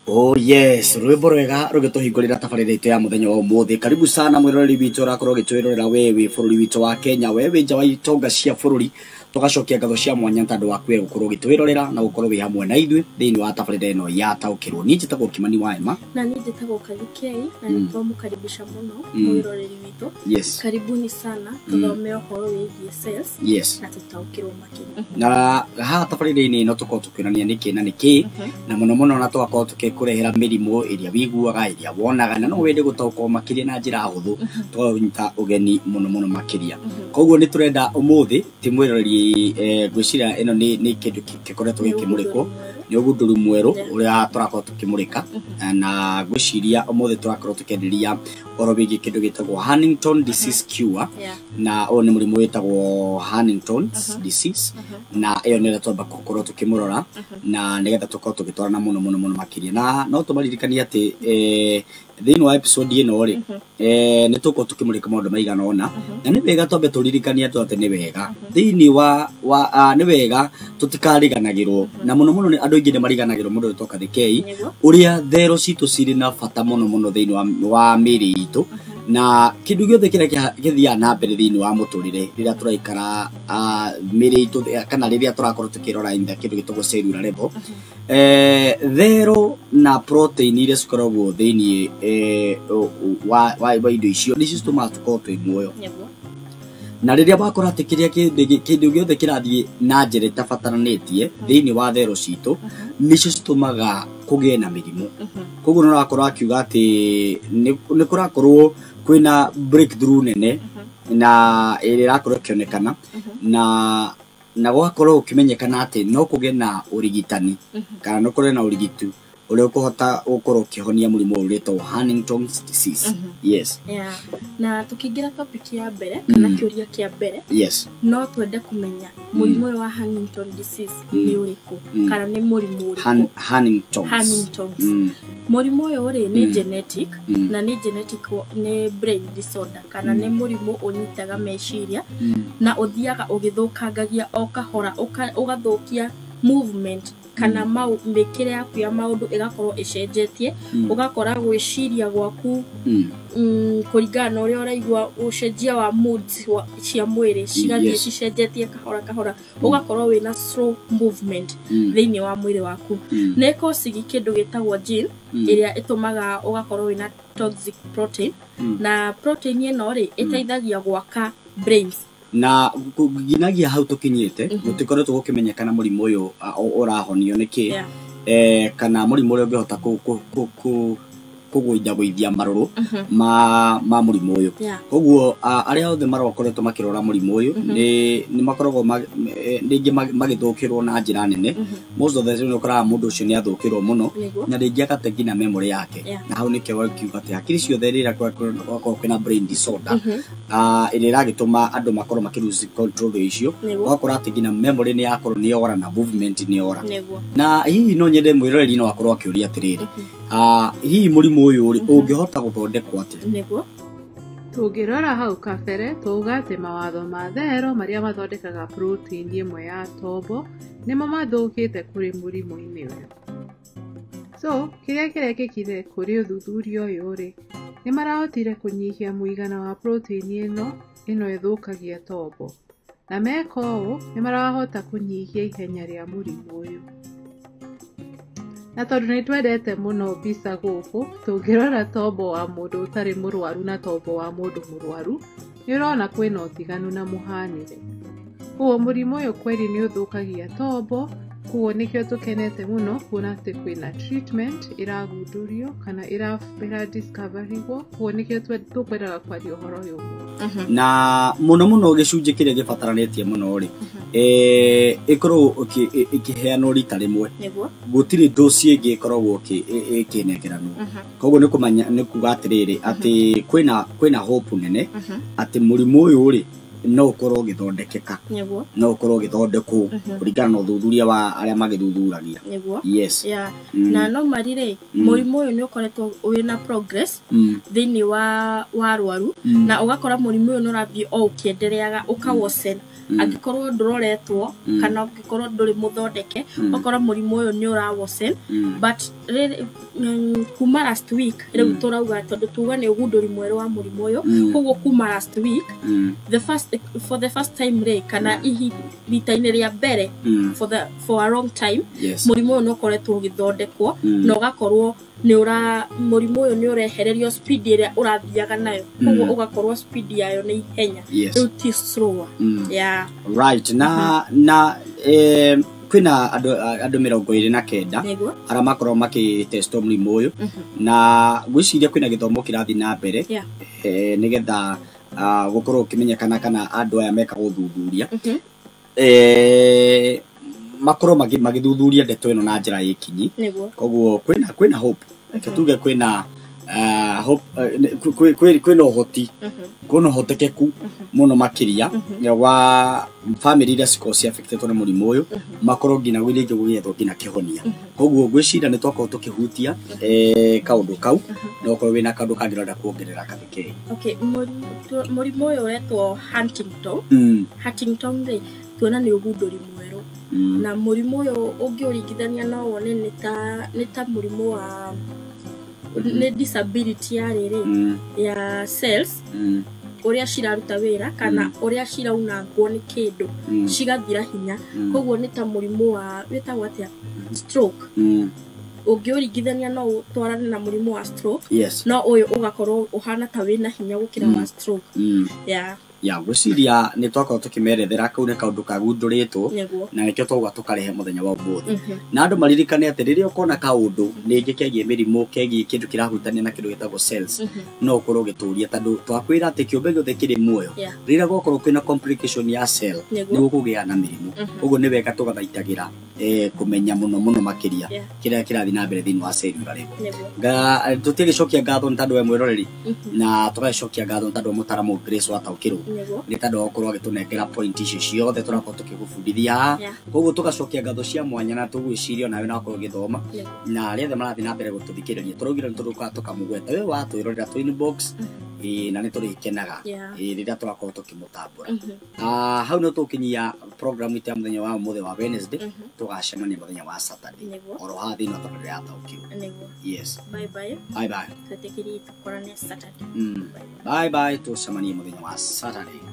Oh yes, rwimbo rwega rũgĩtũhingũrĩra tabarĩra itũ ya mũthenya wa ũmũthĩ. Karibu sana mwĩroreri witũ ũrakorwo ũgĩtwĩrorera we wĩ bũrũri witũ wa Kenya, we wĩ nja wa itonga cia bũrũri. Tũgacokia ngatho cia mwanya nĩ tondũ waku we gũkorwo ũgĩtwĩrorera na gũkorwo wĩ hamwe na ithuĩ thĩinĩ wa tabarĩra ĩno ya Taũkĩrwo. Niĩ njĩtagwo Kimani wa Emma. Na niĩ njĩtagwo Kathikei na nĩ twamũkaribisha mũno mwĩroreri witũ. Karibuni sana tũthome ũhoro wĩgiĩ cells na tũtaũkĩrwo makĩria. Na haha tabarĩra-inĩ ĩno tũkorwo tũkĩonania nĩkĩ na nĩkĩ, na mũno mũno na tũgakorwo tũgĩkũrehera mĩrimũ ĩrĩa wĩiguaga, ĩrĩa wonaga, na no wende gũtaũkwo makĩria na njĩra hũthũ, tũgakũnyita ũgeni mũno mũno makĩria. Koguo nĩ tũrenda ũmũthĩ ti mwĩroreri, ngwĩciria ĩno nĩ kĩndũ gĩkoretwo gĩkĩmũrĩkwo, nĩ ũgundũri mwerũ ũrĩa tũrakorwo tũkĩmũrĩka, na ngwĩciria ũmũthĩ tũrakorwo tũkĩarĩrĩria ũhoro wĩgiĩ kĩndũ gĩtagwo Huntington disease cure, na ũyũ nĩ mũrimũ wĩtagwo Huntington's disease, na ĩyo nĩ ĩrĩa twamba gũkorwo tũkĩmũrora, na nĩgetha tũkorwo tũgĩtwarana mũno mũno mũno makĩria. Na no tũmaririkanie atĩ thĩinĩ wa episode ĩno rĩ, nĩ tũgũkorwo tũkĩmũrĩka maũndũ maigana ũna, na nĩ wega twambe tũririkanie andũ atĩ nĩ wega thĩinĩ wa nĩ wega tũtikariganagĩrwo, na mũno mũno andũ aingĩ nĩ mariganagĩrwo mũndũ wĩtwo Kathikei, ũrĩa thero citũ cirĩ na bata mũno mũno thĩinĩ wa mĩĩrĩ itũ, na kĩndũ gĩothe kĩrĩa gĩthiaga na mbere thĩinĩ wa mũtũrĩre rĩrĩa tũraikara mĩĩrĩ itũ, kana rĩrĩa tũrakorwo tũkĩrora in the kĩndũ gĩtagwo cellular level, thero na protein iria cikoragwo thĩinĩ wa indo icio nĩcio citũmaga tũkorwo twĩ muoyo. Na rĩrĩa wakora atĩ kĩrĩa kĩndũ gĩothe kĩrathiĩ na njĩra ĩtabataranĩtie thĩinĩ wa thero citũ, nĩcio citũmaga kũgĩe na mĩrimũ. Koguo nĩ ũrakorwo akiuga atĩ nĩ kũrakorwo kwĩna breakthrough nene na ĩrĩa ĩrakorwo ĩkĩonekana, na gũgakorwo gũkĩmenyekana atĩ no kũgĩe na ũrigitani, kana no kũgĩe na ũrigiti ũrĩa ũkũhota gũkorwo ũkĩhonia mũrimũ ũyũ ũrĩtwo Huntington's disease. Yes. Na tũkĩingĩra topic ya mbere kana kĩũria kĩa mbere, no twende kũmenya mũrimũ ũyũ wa Huntington disease nĩ ũrĩkũ, kana nĩ mũrimũ ũrĩkũ? Huntington's. Huntington's. Mũrimũ ũyũ rĩ nĩ genetic, na nĩ genetic nĩ brain disorder, kana nĩ mũrimũ ũnyitaga meciria na ũthiaga ũgĩthũkangagia o kahora, ũgathũkia movement kana mĩkĩre yaku ya maũndũ ĩgakorwo ĩcenjetie, ũgakora gwĩciria gwaku kũringana na ũrĩa ũraigua, ũcenjia wa moods cia mwĩrĩ cigathiĩ cicenjetie kahora kahora, ũgakorwo wĩna slow movement thĩinĩ wa mwĩrĩ waku. Nĩ ĩkocigi kĩndũ gĩtagwo gene ĩrĩa ĩtũmaga ũgakorwo wĩna toxic protein, na protein ĩno rĩ ĩteithagia gwaka brains. Na nginagia hau tũkinyĩte, gũtikoretwo gũkĩmenyekana mũrimũ ũyũ ũrahonio nĩkĩ, kana mũrimũ ũrĩa ũngĩhota kũgũithagũithia marũrũ ma mũrimũ ũyũ. Koguo arĩa othe marokoretwo makĩrora mũrimũ ũyũ nĩ makoragwo rĩngĩ magĩthũkĩrwo na njĩra nene. Most of the time ũkoraga mũndũ ũcio nĩ athũkĩrwo mũno, na rĩngĩ agate nginya memory yake. Na hau nĩkĩo wakiuga atĩ hakiri ciothe rĩrĩa gwakorwo kwĩna brain disorder, ĩrĩa ĩragĩtũma andũ makorwo makĩ lose control icio, ũgakora atĩ nginya memory nĩ yakorwo nĩ yora na movement nĩ yora. Na hihi no nyende mwĩroreri no akorwo akĩũria atĩrĩrĩ, hihi mũrimũ ũyũ rĩ ũngĩhota gũthondekwo atĩa? Nĩguo. Tũngĩrora hau kabere tuuga atĩ mawatho ma thero marĩa mathondekaga protein ĩmwe ya tombo nĩmo mathũkĩte kũrĩ mũrimũ-inĩ ũyũ. So, kĩrĩa kĩrekĩkire kũrĩ ũthuthuria ũyũ rĩ, nĩ marahotire kũnyihia mũigana wa protein ĩno ĩthũkagia tombo, na meka ũũ nĩ marahota kũnyihia ihenya rĩa mũrimũ ũyũ. Na tondũ nĩ twendete mũno mbica gũkũ, tũngĩrora tombo wa mũndũ ũtarĩ mũrwaru na tombo wa mũndũ mũrwaru, nĩ ũrona kwĩna ũtiganu na mũhanĩre. Koguo mũrimũ ũyũ kweri nĩ ũthũkagia tombo, koguo nĩkĩo tũkenete mũno kuona atĩ kwĩna treatment ĩragundũrio kana ĩra-discoverigwo, koguo nĩkĩo tũkwendaga kwaria ũhoro ũyũ. Na mũno mũno gĩcunjĩ kĩrĩa gĩbataranĩtie mũno rĩ, ĩkoragwo ĩkĩheanwo rita rĩmwe, gũtirĩ dose ĩngĩ ĩkoragwo ĩkĩnengeranwo. Koguo nĩ kũmenya, nĩ kuga atĩrĩrĩ atĩ kwĩna hope nene atĩ mũrimũ ũyũ rĩ No ũkorwo ũgĩthondekeka. No ũkorwo ũgĩthondekwo kũringana na ũthuthuria wa arĩa magĩthuthuragia. Yes. Yeah. Na no marire mũrimũ ũyũ nĩ ũkoretwo wĩna progress thĩinĩ wa arwaru na ũgakora mũrimũ ũyũ nĩ ũrathiĩ o ũkĩendereaga ũkawosen angĩkorwo ndũroretwo kana angĩkorwo ndũrĩ mũthondeke ũgakora mũrimũ ũyũ nĩ ũrawosen but kuma last week rĩu tũrauga tondũ tuga nĩ ũgundũri mwerũ wa mũrimũ ũyũ koguo kuma last week for the first time rĩ kana rita-inĩ rĩa mbere for a long time mũrimũ ũyũ nĩ ũkoretwo ũgĩthondekwo na ũgakorwo nĩ ũra mũrimũ ũyũ nĩ ũrehererio speed ĩrĩa ũrathiaga nayo koguo ũgakorwo speed yayo nĩ ihenya rĩu ti slower. Yeah. Right. Na kwĩna andũ 29 arĩa makorwo makĩtestwo mũrimũ ũyũ na ngwĩciria kwĩna gĩthomo kĩrathiĩ na mbere nĩgetha gũkorwo ũkĩmenyekana kana andũ aya mekaga ũthuthuria makorwo magĩthuthuria ndeto ĩno na njĩra ĩkinyi koguo kwĩna hope reke tuge kwĩna hope kwĩna ũhoti kwĩna ũhotekeku mũno makĩria wa family iria cikorwo ciaffectetwo nĩ mũrimũ ũyũ makorwo nginya rĩngĩ gũgĩethwo nginya kĩhonia koguo ngwĩciria nĩ twakorwo tũkĩhutia kaũndũ kau no ũkorwo wĩna kaũndũ kangĩ ũrenda kuongerera kathikĩ. Okay, mũrimũ ũyũ ũretwo Huntington. Huntington rĩ tuona nĩ ũgundũri mwerũ na mũrimũ ũyũ ũngĩũringithania no wone nĩ ta mũrimũ wa nĩ disability ya rĩrĩ ya cells ũrĩa ciraruta wĩra kana ũrĩa ciraunangwo nĩ kĩndũ cigathira hinya koguo nĩ ta mũrimũ wa wĩtagwo atĩa stroke ũngĩũringithania no ũtwarane na mũrimũ wa stroke. Yes. No ũyũ ũgakorwo ũhana ta wĩna hinya gũkĩra wa stroke. Yeah. Ya ngwĩciria nĩ twakorwo tũkĩmerethera kau nĩ kaũndũ kagundũrĩtwo na nĩkĩo twauga tũkarehe mũthenya wa ũmũthĩ na andũ maririkane atĩ rĩrĩa ũkona kaũndũ rĩngĩ kegiĩ mĩrimũ kegiĩ kĩndũ kĩrahutania na kĩndũ gĩtagwo cells no ũkorwo ũgĩtũria tondũ twakwĩra atĩ kĩũmbe gĩothe kĩrĩ muoyo rĩrĩa gwakorwo kwĩna complication ya cell nĩ gũkũgĩa na mĩrimũ ũguo nĩ wega tũgathaitagĩra kũmenya mũno mũno makĩria kĩrĩa kĩrathiĩ na mbere thĩinĩ wa cellular level. Tũtigĩcokia ngatho nĩ tondũ we mwĩroreri na tũgagĩcokia ngatho nĩ tondũ wa mũtaramu Grace wataũkĩrwo nĩ tondũ wa gũkorwo agĩtũnengera point icio ciothe tũrakorwo tũkĩgũbundithia koguo tũgacokia ngatho cia mwanya na tũgwĩciria onawe no akorwo ũgĩthoma na arĩa othe marathiĩ na mbere gũtũthikĩrĩria tũraugire nĩ tũrũkaga tũkamũgweta we watwĩrorera twĩ inbox na nĩ tũrĩkenaga rĩrĩa tũrakorwo tũkĩmũtambũra. Hau nĩ tũkinyia program itũ ya mũthenya wa ũmũthĩ wa Wednesday tũgacemania mũthenya wa Saturday oro haha thĩinĩ wa tabarĩra ya Taũkĩrwo. Yes. Bye bye. Bye bye. Twĩtĩkĩrie tũkorane Saturday. Bye bye tũcemanie mũthenya wa Saturday.